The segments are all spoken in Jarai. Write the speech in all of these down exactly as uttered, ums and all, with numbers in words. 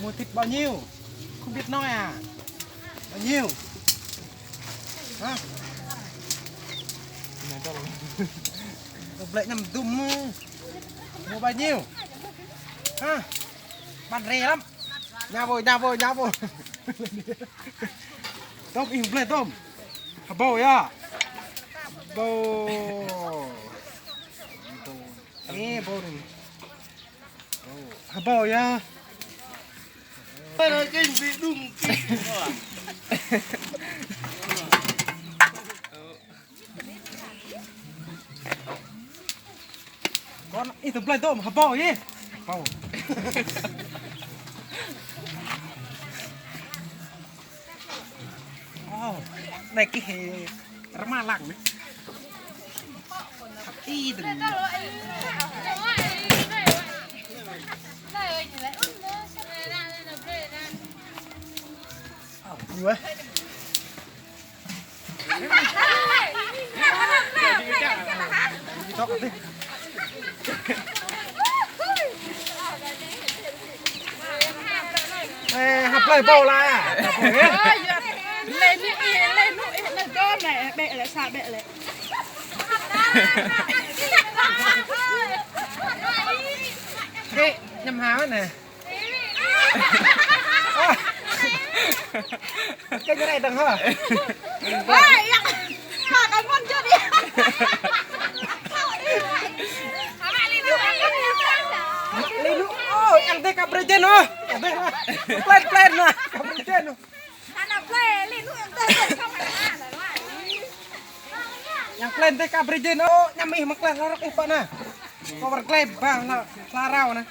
Mua thịt bao nhiêu? Không biết nói à? Bao nhiêu? Hả? Tơblơi năm dŭm. Mua bao nhiêu? Hả? Bán rẻ lắm. Nhà vôi, nhà vôi, nhà vôi. Tôm, ih, blơi tôm. Hơbâu yơh. Hơbâu. Ê, hơbâu anai. Hơbâu yơh. Ơ, kinh dị đùng kinh. Kon ih tơblơi tôm, hơbâu yơh. Hơbâu. Ơ, anai kih rơma lăng anai. Ih, tơm. Ơ, ih weh. Ê, hơblơi hơbâu lah. Ơ, yơh. Lĕ anai ih, lĕ anŭn ih, lĕ dôm lĕ, bĕ lĕ, sa bĕ lĕ. Ê, ñăm hao anai. Ơ. Kơ ñu anai dơ̆ng hă? Ơ, yơh. Hă, kơ mơ̆n čut yơh. Lĕ anŭn, ơ, yang tê kơ brơi jên ơ. Plên, plên anai, kơ brơi jên ơ. Yang plên tê kơ brơi jên ơ, ñăm ih mă kleh hla rơ̆k ih pơ anai. Kơ wơr glai ba hla, hla rao anai.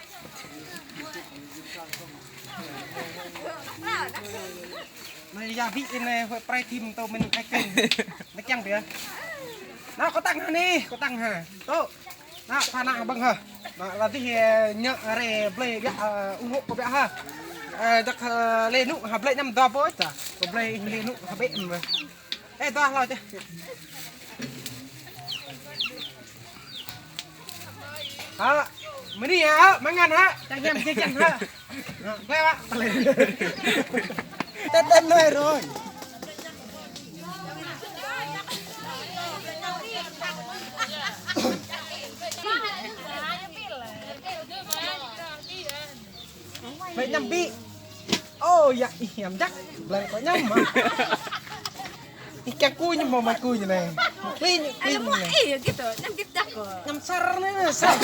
Anai ya ƀĭ anai huai prai thim tơ mĭn ai kơ̆ng. Anai kiăng biă. Anai kâo tăng hă anai, kâo tăng hă. Tơ. Anai, pha anai hơbăng hă. Anai, ladih, ơ, ñu rai blơi biă, ơ, ủng hộ kâo biă hă. Ơ, dăk, ơ, lĕ anŭn hă blơi ñăm dua boh ta. Kâo blơi lĕ anŭn hă bĕ mơ̆. Ê, dua hloh čeh. Hă, mơni hă, mơngan hă, čang hiam jĕ čang hă. Hă, glai wă. Tết đến nơi rồi. Blơi ñăm ƀĭ. Ơ, yă, ih, ñăm jăk. Blơi kơ ñăm mă. Ih, kiăng kuñ mơ̆, mă kuñ anai. Kuñ, kuñ anai. Ih, gitu. Ñăm git jăk kơ. Ñăm sar anai, sar.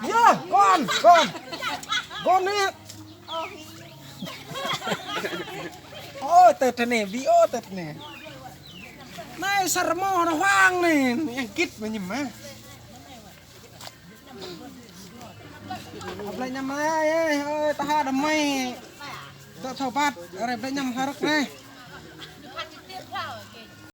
Yơh, kon, kon. Kon anai. Ơ, tơt anai, ƀĭ, ơ, tơt anai. Anai sar mơ̆, anai huang anai. Yang git mơ̆ ñăm mă. Blơi ñăm anai, ơi, ơi, tơha đơmai. Dŏ thâo ƀăt, rai blơi ñăm hla rơ̆k anai.